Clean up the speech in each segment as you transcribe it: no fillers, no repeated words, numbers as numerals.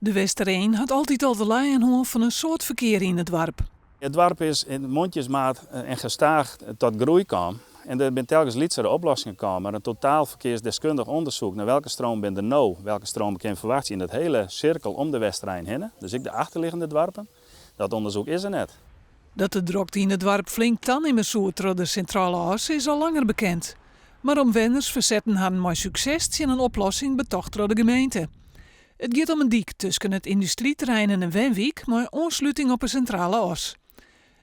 De Westereen hat altyd al te lijen hân fan in soad ferkear yn it doarp. It doarp is mondjesmaat en gestaag tot groei kaam en der binne telkens lytsere oplossingen kaam, mar in totaal verkeersdeskundig onderzoek nei welke stroom binne der no, welke stroom kin ferwachtsje yn dat hele sirkel om de Westerein hinne, dus ek de achterliggende doarpen, dat onderzoek is der net. Dat de drokte yn it doarp flink tanimme soe troch de Sintrale As is al langer bekend. Mar omwenners fersetten harren mei sukses tsjin in oplossing betocht troch de gemeente. It giet om in dyk tusken it yndustryterrein en in wenwyk mei oansluting op 'e Sintrale As.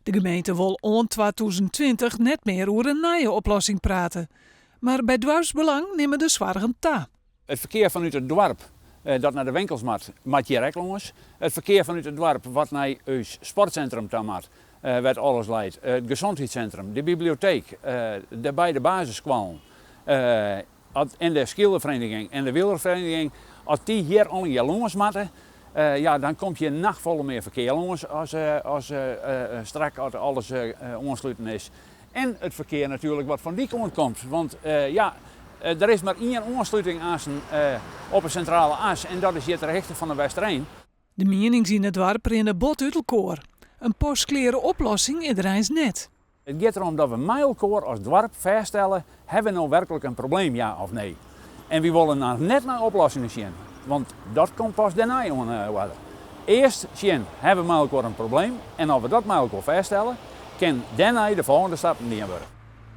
De gemeente wol oant 2020 net mear oer in nije oplossing prate. Mar by Doarpsbelang nimme de soargen ta. It ferkear fanút it doarp dat nei de winkels moat, moat hjir ek lâns. It ferkear fanút it doarp wat nei ús sportsintrum ta moat, wêr't alles leit, it gezondheidssintrum, de biblioteek, de beide basisskoallen en de skeelerferiening en de wielerferiening, as dy hjir allegear lâns moatte, ja, dan komt hjir noch folle mear ferkear lâns as strak as alles oansluten is. En it ferkear natuerlik wat fan dy kant komt, want ja, der is mar ien oansluting aansten op 'e Sintrale As en dat is hjir ter hichte fan de Westereen. De mienings yn it doarp rinne bot út elkoar. In paskleare oplossing is der eins net. It giet derom dat we mei elkoar as doarp fêststelle, hawwe we no werklik in probleem, ja of nee? En wy wolle noch net nei oplossingen sjen, want dat komt pas dêrnei oan 'e oarder. Earst sjen, hawwe we mei elkoar in probleem? En as we dat mei elkoar fêststelle, kin dêrnei de folgjende stappen dien wurde.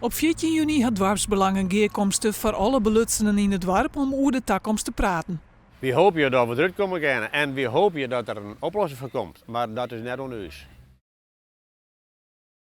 Op 14 juny hat Doarpsbelang in gearkomste foar alle belutsenen yn it doarp om oer de takomst te praten. Wy hoopje dat we derút komme kinne en wy hoopje dat der in oplossing foar komt, mar dat is net oan ús.